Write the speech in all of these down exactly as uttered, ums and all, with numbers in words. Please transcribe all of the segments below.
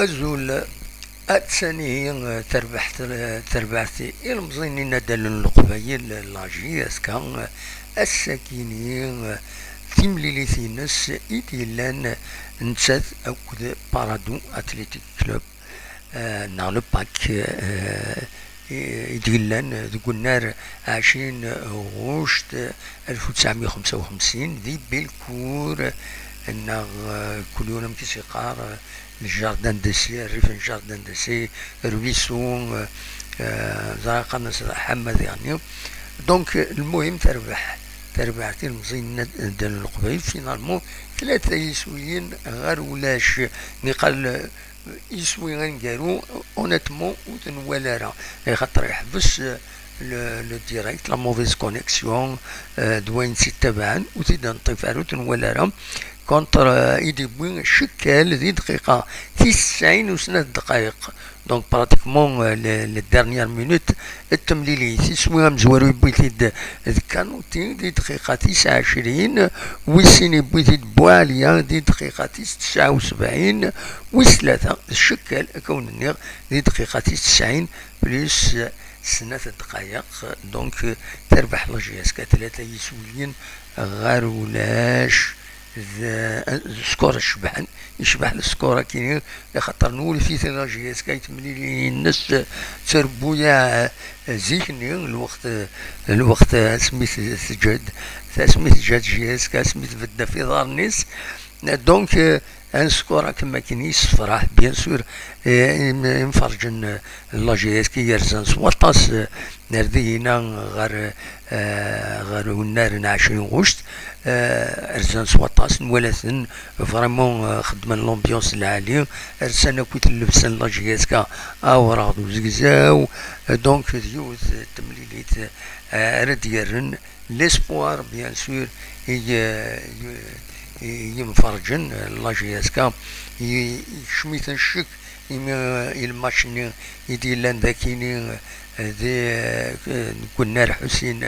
Azul, attan ihi terbaɛt, terbaɛt ilemẓiyen n Adal n Leqbayel, la J S K, ass-akini timlilit-ines i d-yellan nettat akked Paradou Athletic Club, eh, neɣ le pack, eh, i, i d-yellan deg unnar ɛecrin ɣuct alef u tesɛemya u xemsa u xemsin di Belcourt, neɣ, eh, kul yiwen amek i s-yeqqar, eh, le jardin d'essai, rrif n jardin d'essai, ruisseau, eh, eh, ẓriɣ qqaren-as ḥamma diɣenni. Donc, lmuhim terbeḥ, terbeḥ tilemẓi n Adal n Leqbayel, finalement, tlata yiswiyen ɣer ulac. Niqal, eh, iswi aneggaru, honnêtement, ur t-nwala ara, axaṭer iḥbes, eh, le, le direct, la mauvaise connexion, eh, d wayen tt-ittabaɛen, ur t-id-neṭṭif ara, ur t-nwala ara. Contre, eh, i d-iwwi Cekal di dqiqa tis tesɛin u snat ddqayeq. Donc, pratiquement, eh, le, le dernière minute, d temlilit. Iswi amezwaru yewwi-t-id d Kanuti di dqiqa tis ɛecrin, wis sin yewwi-t-id Buɛliya di dqiqa tis tesɛa u sebɛin, wis tlata d Cekal, akka wen-nniɣ, di dqiqa tis tesɛin plus snat ddqayeq. Donc, terbeḥ la J S K tlata yiswiyen ɣer ulac. D, d score icebḥen, icbeḥ le score akini, axaṭer nwulef-it la J S K i temlilin-ines, tterbuya, eh, zik-nni, lweqt, lweqt asmi t-, teǧǧa-d, asmi teǧǧa-d J S K, asmi tbedda f iḍarren-is. Donc, eh, un score akken akken yessefraḥ, bien sûr, eh, im-, imferǧen, eh, la J S K yerzan s waṭas, eh, ar dihina ɣer, eh, ɣer unnar n ɛecrin ɣuct, eh, rzan s waṭas, nwala-ten vraiment, eh, xeddmen l'ambiance lɛali, rsan akkit llebsa n la J S K awraɣ d uzegzaw. Eh, donc d yiwet, eh, temlilit, eh, ara d-yerren l'espoir, bien sûr, i, eh, i, i yimferǧen, eh, la J S K, i, ikcem-iten ccek, imi, eh, i lmatch-nni i d-yellan d akini, eh, di, eh, deg unnar Ḥusin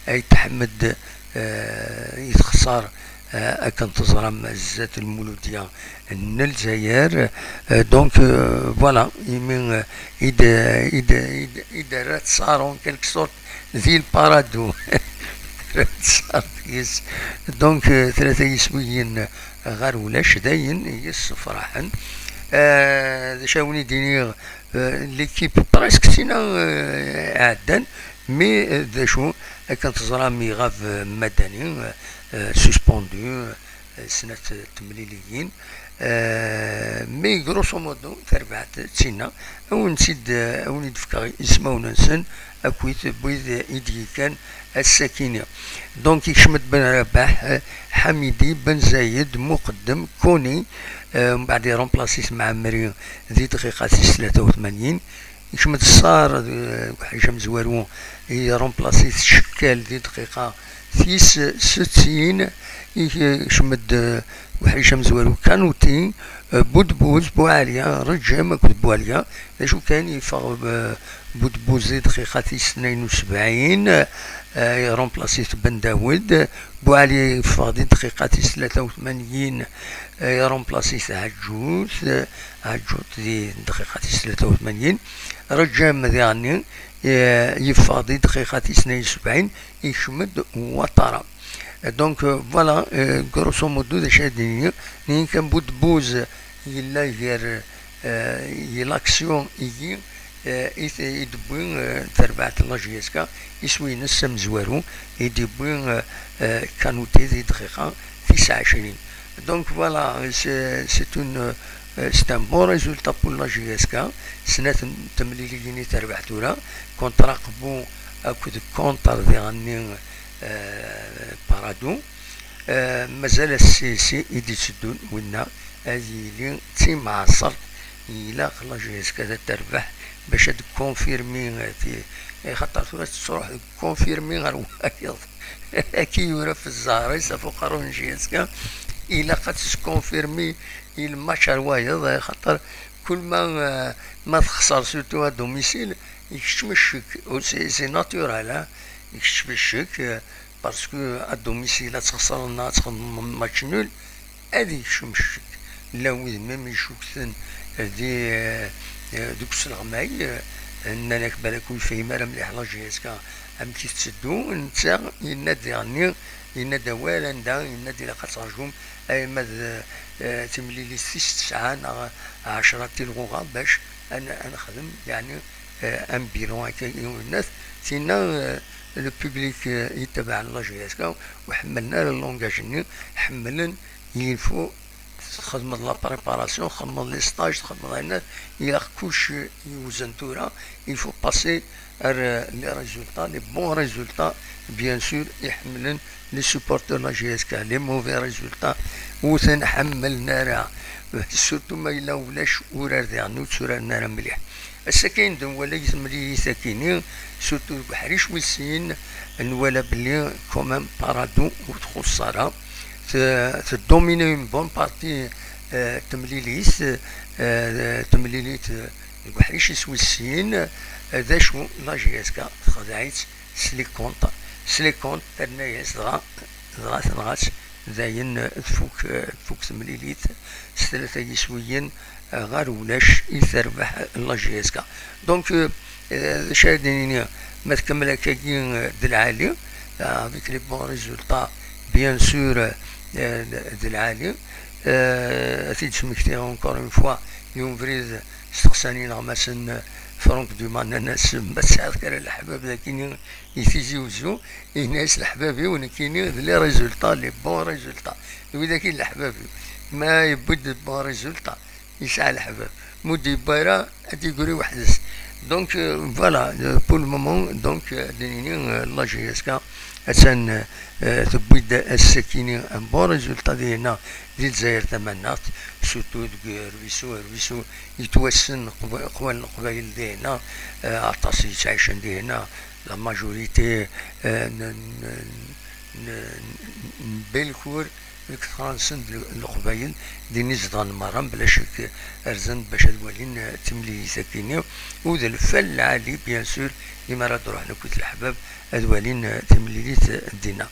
Ayt Ḥmed, eh, i texṣer, eh, akken teẓram, zdat Lmuludya n Lezzayer. Eh, donc, eh, voilà, imi, eh, i d, i d, i d, i d-terra ttṣaru, en quelque sorte, di lparadu. Terra ttṣaru deg-s. Donc, eh, tlata yiswiyen ɣer ulac, d ayen yessefraḥen. Eh, d acu ara wen-id-iniɣ, eh, l'équipe presque tina, eh, ɛeddan, mais, eh, d acu, akken teẓram, iɣab, eh, Madani, eh, suspendu, eh, snat temliliyin. Eh, mais grosso modo, terbaɛt d tinna, a wen-tt-id, a wen-id-fkeɣ ismawen-nsen, akkit n wid i d-yekkan ass-akini. Donc, ikcem-d Ben Rabaḥ, eh, Ḥamidi, Ben Zayed, Muqeddem, Koni, eh, mbeɛd iremplaṣ-it Mɛemmri di dqiqa tis tlata u tmanyin. Ikcem-d Ṣṣar, eh, uḥric amezwaru, iremplaṣ-it Cekkal di dqiqa tis settin. Ikcem-d, eh, uḥric amezwaru Kanuti, eh, Budbuz, Buɛalya, Reǧem akked Buɛalya. D acu kan, yeffeɣ, eh, Budbuz di dqiqa tis tnayen u sebɛin, eh, iremplaṣ-it Ben Dawed. Buɛalya yeffeɣ di dqiqa tis tlata u tmanyin, eh, iremplaṣ-it Ɛeǧǧut, eh, Ɛeǧǧut di dqiqa tis tlata u tmanyin. Reǧem diɣenni, eh, yeffeɣ di dqiqa tis tnayen u sebɛin, ikcem-d Watara. Donc, euh, voilà, euh, grosso modo, d acu ara d-nini. Nini kan Budbuz yella gar, euh, i l'action-agi, euh, i t-, i d-tewwi, euh, terbaɛt n la J S K, iswi-ines amezwaru, i d-yewwi, euh, euh, Kanuti di dqiqa tis ɛecrin. Donc voilà, c'est, c'est une, euh, c'est un bon résultat pour la J S K. Snat n temliliyin i terbeḥ tura, contre Aqbu akked contre diɣenni, euh, Paradou. Euh, mazal ass-, ass-, i d-itteddun, winna ad yili d timɛaṣert, ilaq la J S K ad terbeḥ bac ad tkunfirmi, euh, ti-, axaṭer tura tettruḥ tkunfirmi ɣer wayeḍ. Aki yura f zzher-is ɣef uqerru n J S K, ilaq ad teskunfirmi i lmatch ar wayeḍ, axaṭer kul ma, eh, ma texṣer, surtout à domicile, ikcem ccek. Ur, c'est, c'est naturel, hein. Ikcem ccek, eh, parce que à domicile ad txeṣreḍ neɣ ad txedmeḍ match nul, ad ikcem ccek. Llan wid même icukten di, eh, deg usleɣmay, eh, nnan-ak balak ur yefhim ara mliḥ la J S K amek i tetteddu. Netta yenna-d diɣenni, yenna-d awal anda yenna-d ilaq ad terjum arma d, eh, timlilit tis tesɛa neɣ ɛecra n tilɣuɣa bac ad n-, ad nexdem, yeɛni, eh, un bilan akka i unat. Tinna, eh, le public, eh, yettabaɛen la J S K ur ḥemmlen ara le langage-nni, ḥemmlen il faut txedmeḍ la préparation, txedmeḍ les stages, txedmeḍ ayen, ilaq kullec yewzen tura, il faut passer ar, euh, les résultats, les bons résultats, bien sûr, iḥemmlen les supporters n la J S K, les mauvais résultats, ur ten-ḥemmlen ara, surtout ma yella ulac urar diɣen, ur tturaren ara mliḥ. Ass-agi nwala i temlilit akini, surtout deg uḥric wis sin, nwala belli quand même Paradou ur txuṣṣ ara, te-, tdomine une bonne partie, euh, temlilit, euh, temlilit, euh, deg uḥric-is wis sin, euh, d acu la J S K texdeɛ-itt s les comptes, s les comptes, terna-yas dɣa, dɣa tenɣa-tt, dayen, euh, tfuk, euh, tfuk temlilit s tlata yiswiyen, euh, ɣer ulac i terbeḥ la J S K. Donc, euh, euh, d acu ara d-nini, ma tkemmel akkagi, euh, d lɛali, euh, avec les bons résultats, bien sûr, euh, d lɛali. Euh, ad t-id-smektiɣ encore une fois, i ubrid steqsan ineɣmasen, euh, Franck Dumas, nnan-as ma tesɛiḍ kra n leḥbab dagi i Tizi Wezzu, yenna-yas leḥbab-iw nekkini d les résultats, les bons résultats. D widak i d leḥbab-iw. Ma yewwi-d bons résultats, yesɛa leḥbab. Ma ur d-yewwi ara, ad d-yeggri weḥd-s. Donc, euh, voilà, euh, pour le moment, donc, euh, ad d-nini, euh, la J S K, attan, euh, tewwi-d ass-akini un bon résultat dihinna di Lezzayer Tamannaɣt, surtout deg Rbisu. Rbisu yettwassen qb-, qbal Leqbayel dihinna, euh, aṭas i yettɛicen dihinna, la majorité, euh, n, n, n, n Bellecour, deg tɣansen d Leqbayel, din i zedɣen merra, mebla ccek, rzen bac ad walin, eh, timlilit-agi-nni, u d lfal lɛali, bien sûr, imi ara d-ruḥen akkit leḥbab ad walin, eh, timlilit, eh, dinna.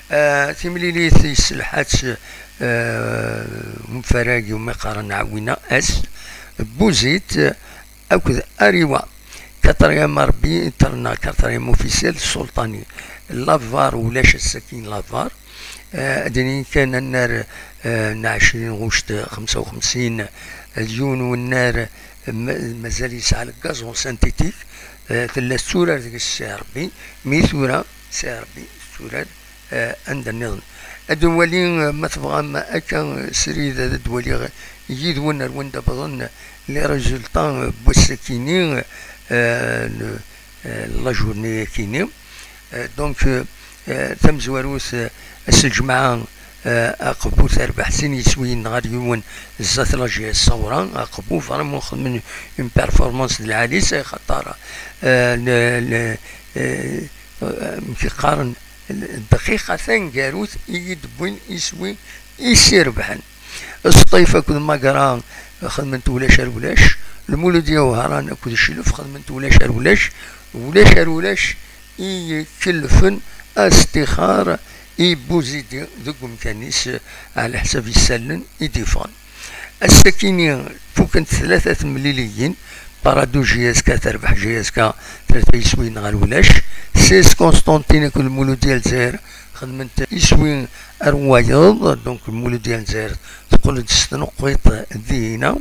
Eh, timlilit yesselḥa-tt, eh, umfarag iwumi qqaren Ɛwina S, Buzit, akked Ariwa. Quatrième arbitre neɣ quatrième officiel, Sulṭani. Lavar ulac ass-agi, Lavar. Eh, ad d-nini kan annar, eh, n ɛecrin ɣuct xemsa u xemsin, d yiwen wennar, eh, ma-, mazal yesɛa le gazon synthétique, eh, tella tetturar deg-s C R B, mi tura C R B tetturar eh, anda nniḍen. Ad nwali, eh, ma tebɣam akka, eh, srid ad d-waliɣ yid-wen ar wanda wwḍen les résultats, eh, n wass-akini, eh, n, eh, la journée-akini. Eh, donc, eh, eh, tamezwarut, eh, ass n lǧemɛa, eh, Aqbu terbeḥ sin yiswiyen ɣer yiwen zdat la J S Saura. Aqbu vraiment xedmen une performance d lɛali, s axaṭer, eh, le, le, eh, amek i qqaren, dqiqa taneggarut i yi-d-wwin iswi i s-irebḥen. Sṭif akked Magra xedmen-t ulac ar ulac. Lmuludya Wehran akked Cclef xedmen-t ulac ar ulac. Ulac ar ulac i ikellfen astixar i Buzidi deg umkan-is, ɛla ḥsab isallen i d-yeffɣen. Ass-akini fukent tlata temliliyin, Paradou J S K terbeḥ J S K tlata yiswiyen ɣer ulac. Sés Constantine akked Lmuludya Lezzayer xedment iswi ar wayeḍ, donc Lmuludya Lezzayer teqqel-d s tneqqiṭ dihina,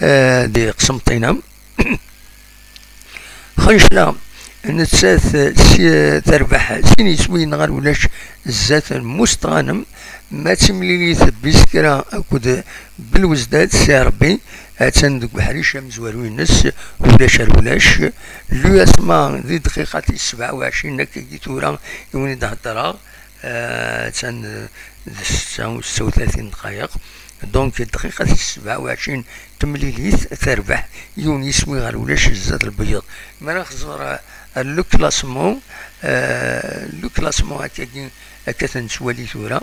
eh, di Qsenṭina. Xencla, nettat, eh, si, terbeḥ sin yiswiyen ɣer ulac zdat n Mustɣanem, ma d timlilit Biskra akked Belwezdad, si Rebbi, attan deg uḥric amezwaru-ines, ulac ar ulac. L'U S M A di dqiqa tis sebɛa u ɛecrin akkagi tura i wen-id-heddreɣ, eh, attan, eh, d ssetta u setta u tlatin dqayeq. Donc, dqiqa tis sebɛa u ɛecrin temlilit terbeḥ yiwen yiswi ɣer ulac zdat Lbeyyeḍ. Mi ara nxeẓẓer, eh, ar le classement, eh, le classement akkagi akka t-nettwali tura,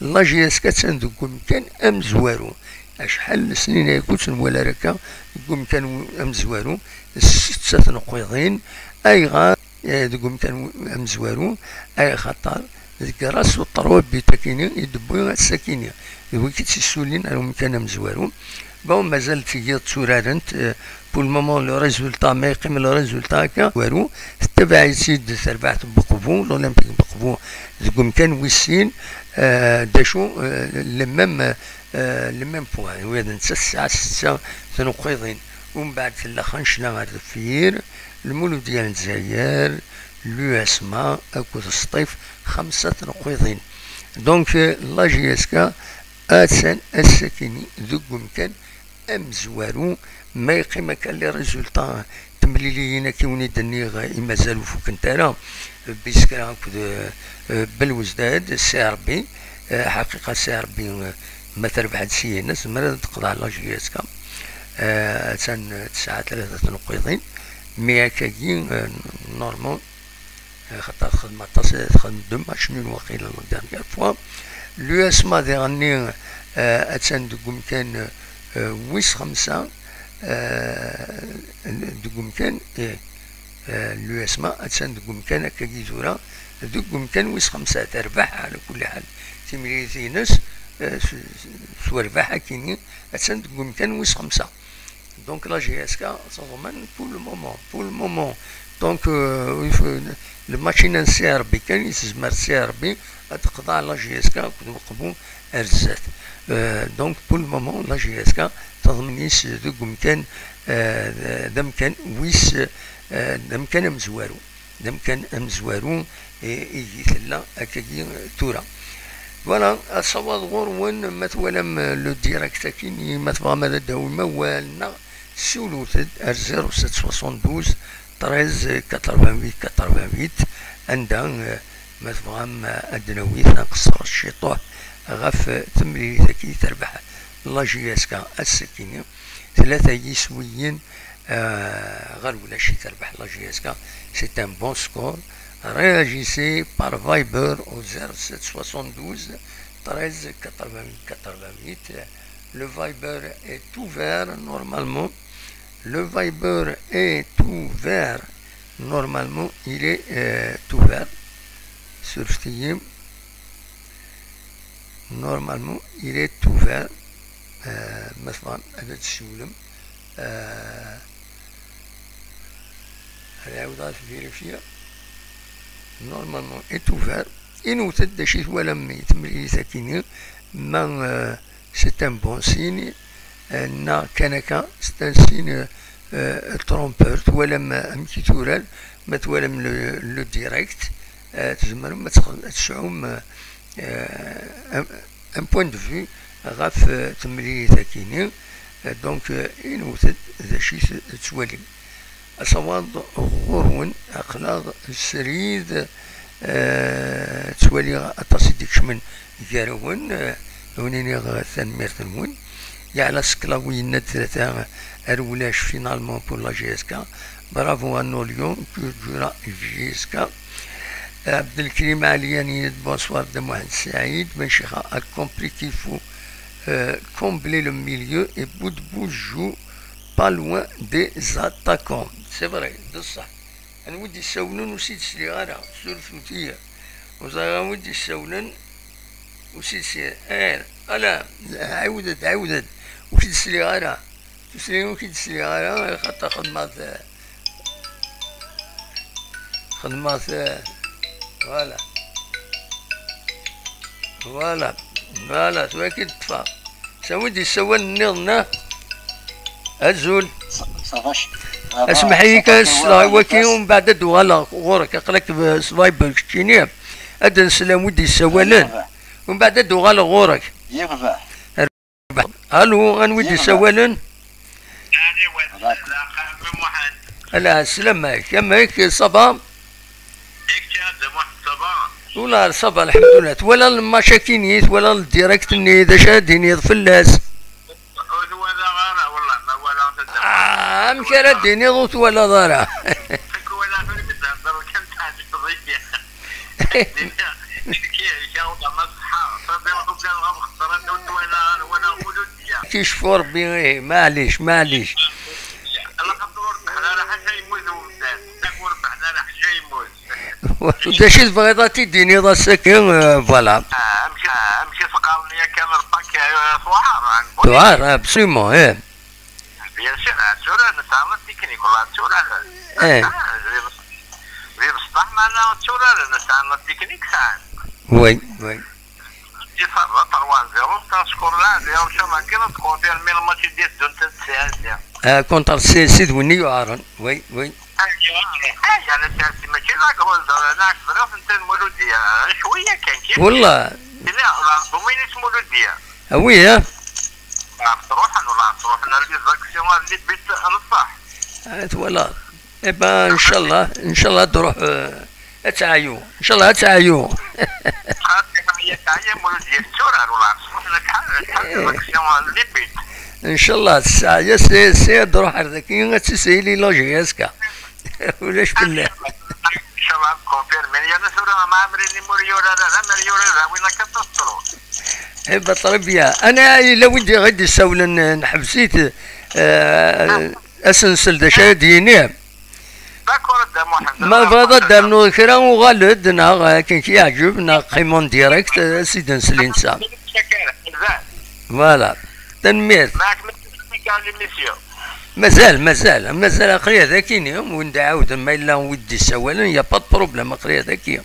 la J S K attan deg umkan amezwaru. Acḥal n lesnin ay ur tt-nwala ara akka deg umkan amezwaru, s setta tneqqiḍin. Ayɣer? Eh, deg umkan amezwaru, ay axaṭer d grâce au trois buts akini i d-tewwi ass-akini. d wi k-id-issulin ar umkan amezwaru. Bon, mazal tgiḍ tturarent, euh, pour le moment, le résultat, ma yeqqim le résultat akka, waru, tettabaɛ-itt-id terbaɛt n Beqbu, l'Olympique Beqbu, deg umkan wis sin, euh, d acu, euh, le même, euh, le même point, ula d netta tesɛa setta tneqqiḍin, umbeɛd tella Xancla ar deffir, Lmuludya n Lezzayer, l'U S M A akked Sṭif, xemsa tneqqiḍin. Donc, euh, la J S K attan ass-akini deg umkan amezwaru, ma yeqqim akka les résultats, temliliyin akka i wen-id-nniɣ i mazal ur fukent ara, Biskra akked, euh, Belwezdad, C R B, euh, ḥaqiqa C R B, euh, ma terbeḥ-d syin, tezmer ad teqḍeɛ la J S K. Euh, attan tesɛa tlata tneqqiḍin, mi akkagi, euh, normal, euh, xaṭer txedm aṭas, txedm deux matchs nuls waqila la dernière fois. L'U S M A diɣenni, euh, attan deg umkan, euh, wis xemsa, euh, deg umkan, eh, euh, l'U S M A attan deg umkan akkagi tura, deg umkan wis xemsa, terbeḥ ɛla kulli ḥal timlilit-ines, euh, s, s, s werbaḥ akini, attan deg umkan wis xemsa. Donc la J S K teḍmen pour le moment, pour le moment. Donc, euh, il faut, le match-inna n C R B kan i tezmer C R B ad teqḍeɛ la J S K akked Uqbu ar zdat. Euh, donc pour le moment la J S K teḍmen-itt deg umkan, euh, d amkan wis, euh, d amkan amezwaru. D amkan amezwaru i, i tella akkagi tura. Voilà, asawaḍ ɣur-wen, ma twalam, euh, le direct akini, ma tebɣam ad d-tawim awal, neɣ siwlet-d ar zéro sept soixante-douze treize quatre-vingt-huit quatre-vingt-huit, anda, euh, ma tebɣam, euh, ad d-nawi tanqeṣṣert ciṭuḥ ɣef, euh, temlilit-agi terbeḥ la J S K ass-akini. Tlata yiswiyen, euh, ɣer ulac i terbeḥ la J S K. C'est un bon score. Réagissez par Viber au zéro sept soixante-douze treize quatre-vingt-huit quatre-vingt-huit. Le Viber est ouvert normalement. Le Viber est ouvert. Normalement, il est, euh, ouvert. Sur Steam. Normalement, il est ouvert. Euh, ma tebɣam ad d-tsiwlem, euh, ad ɛawdeɣ ad t-vérifier. Normalement, est ouvert. Inwet-d d acu i twalam i temlilit-agi-nni, ma, euh, c'est un bon signe, euh, neɣ kan akka, c'est un signe, euh, trompeur. Twalam, euh, amek i turar, ma twalam le, le direct, euh, tzemrem ad txel-, ad tesɛum, euh, euh, un, un point de vue ɣef, euh, temlilit-agi-nni. Euh, donc, euh, inwet-d d acu i t-, tettwalim. Asawaḍ ɣur-wen, aql-aɣ srid, euh, ttwaliɣ aṭas i d-ikecmen gar-awen, euh, ad wen-iniɣ tanemmirt-nwen. Yeɛla Seklaw yenna-d tlata ar ulac finalement pour la J S K. Bravo à nos Lions, que durera J S K. Abdelkrim Alian yenna-d bonsoir de Mohamed Saïd. Ben Cheikha a compris qu'il faut, euh, combler le milieu et Boudboul joue pas loin des attaquants. C'est vrai, d ṣṣeḥ. Anwa i d-yessawlen ur s-id-sliɣ ara, surfet-iyi. Ur ẓriɣ anwa i d-yessawlen ur s-id-sliɣ. Eh, ala, ɛiwed-d, ɛiwed-d. Ur k-id-sliɣ ara. Tutlayin ur k-id-sliɣ ara, xaṭer xedmeɣ-t, xedmeɣ-t, voilà. Voilà, voilà, tura akka i d-ṭṭfeɣ. S anwa i d-yessawalen nniḍen, ah? Azul. Asmeḥ-iyi kan, ssleɣ i waki, umbeɛd ad d-uɣaleɣ ɣur-k, aql-ak s Viber keččini, ad d-nsel anwa i d-yessawalen, umbeɛd ad d-uɣaleɣ ɣur-k. Allo, anwa i d-yessawalen? Ala, sslam-ak, amek, ça va? Ula, ça va, lḥemdullah. Twala lmac-agi-nni, twala direct-nni, d acu ara d-tiniḍ fell-as? Ur twalaɣ ara, wallah, ma walaɣ. Ah, amek ara d-tiniḍ ur twalaḍ ara? Ur twalaɣ ara, mi d-thedreḍ kan teɛǧbeḍ-iyi. Nekk, nekk, wallah, ma ṣeḥḥa. Ṣabi, ugadeɣ ad xeṣreɣ, ur twalaɣ ara, walaɣ ula d ya. Kicfu Rebbi, ih, maɛlic, maɛlic. Ala xaṭer ur rebḥen ara ḥaca yemmut umdan. Ur rebḥen ara ḥaca yemmut. D acu i tebɣiḍ ad t-id-tiniḍ ass-agi, euh, voilà. Ah, amek, ah, amek i s-qqaren yakan, lpakaj? Tuɛer, absolument, eh. Bien sûr, ad turar, nesɛa la technique, la turar. Eh. Ah, di bes-, di bsṭaḥ, ma la turar, nesɛa la technique, sɛan. Oui, oui. Di ferra, trois zéro, c'est un score là, zéro, ça va, كي تكونفيرمي الماتش ديال دون تسعة. Ah, contre C S C d win i yuɛren. Oui, oui. Ah, يعني c'est ماشي la grosse, أنا عرفت بلي أنت المولودية، شوية كان كيف. والله. لا، لا، دومينيس مولودية. Ah oui, hein. عرفت روحنا ولا عرفت روحنا، les actions اللي بيت نصح. Ah, voilà. Eh ben, إن شاء الله، إن شاء الله تروح، آه، تعايو. إن شاء الله تعايو. خاطر هي تعايا مولودية السورة ولا عرفت روحنا شحال، شحال les actions اللي بيت. إن شاء الله الساعة يا سي، سي تروح هذاك، يا تسيلي لوجي اسكا. ولاش بالله. إن شاء الله كونفيرمي. يا ناس ولا ما عمري لي موريو لا، لا، لا، موريو لا، لا، وين كتصلوا؟ إيه، très bien. أنا إلا ودي غادي يساولن نحبسيت، آه، أسنسل ذا شاد ينير. D'accord, da Muḥend. Ma tebɣiḍ ad d-ternuḍ kra, uɣal-d, neɣ akken k-yeɛǧeb, neɣ qqim en direct, ad s-id-nsel i netta. Voilà. Tanemmirt. Mazal, mazal, mazal, aql-i ad ak-iniɣ, win d-ɛawden, ma yella wid d-issawalen, y a pas de problème, aql-i ad ak-iniɣ.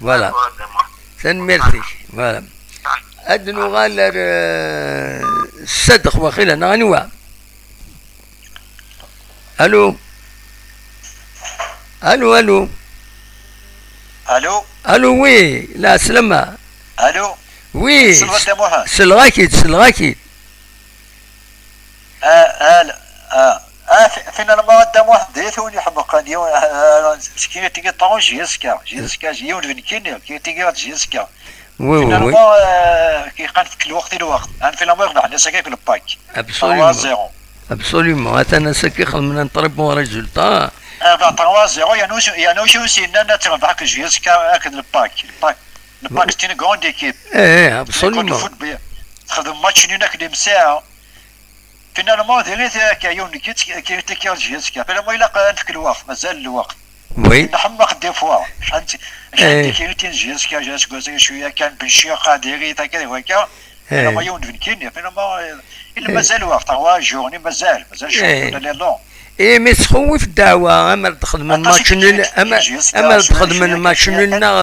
Voilà. Tanemmirt-ik. Voilà. Ad nuɣal ar, euh, Ssadex, waqila, neɣ anwa? Allô? Allô, allô? Allô? Allô, oui, la salama. Allô? Oui, Selwa Dda Muḥend. Selɣa-k-id, selɣa-k-id. Ah, ah, la, ah, ah, fi-, finalement, Dda Muḥend, d yiwen iḥemqen, yiwen, ah, ah, kien tigi ṭrun J S K, J S K, yiwen d nekkini, kien tigi J S K. Oui, oui, oui. Finalement, euh, kien qan fek lweqt i lweqt. Ah, finalement, rebḥen ass-agi deg le pack. Absolument. Trois zéro. Absolument. Atan ass-agi xedmen un très bon résultat. Ah, ben, trois zéro, il y a nous, il y a nous aussi, nnan ad terbeḥ J S K, avec le pack. Le pack, le pack, c'est une grande équipe. Eh, eh, absolument. Une grande football. Txedem match nul ak limsaɛ. Finalement, diri akka, yiwen nekk, kien tekkiɣ J S K. Finalement, ilaq ad nefk lweqt, mazal lweqt. Oui. Nḥemmeq des fois. Acḥal n-, acḥal n-, eh, tekkirin J S K, J S K, cwiya kan, ben ciqa, diri, akka, d wakka. Eh. Finalement, yiwen d nekkini. Finalement, eh, il, eh, mazal lweqt, trois jours, ni mazal, mazal championnat, eh, lelu. Eh, mais txewwif ddeɛwa, amer d-xedmen match nul, amer, amer d-xedmen match nul, neɣ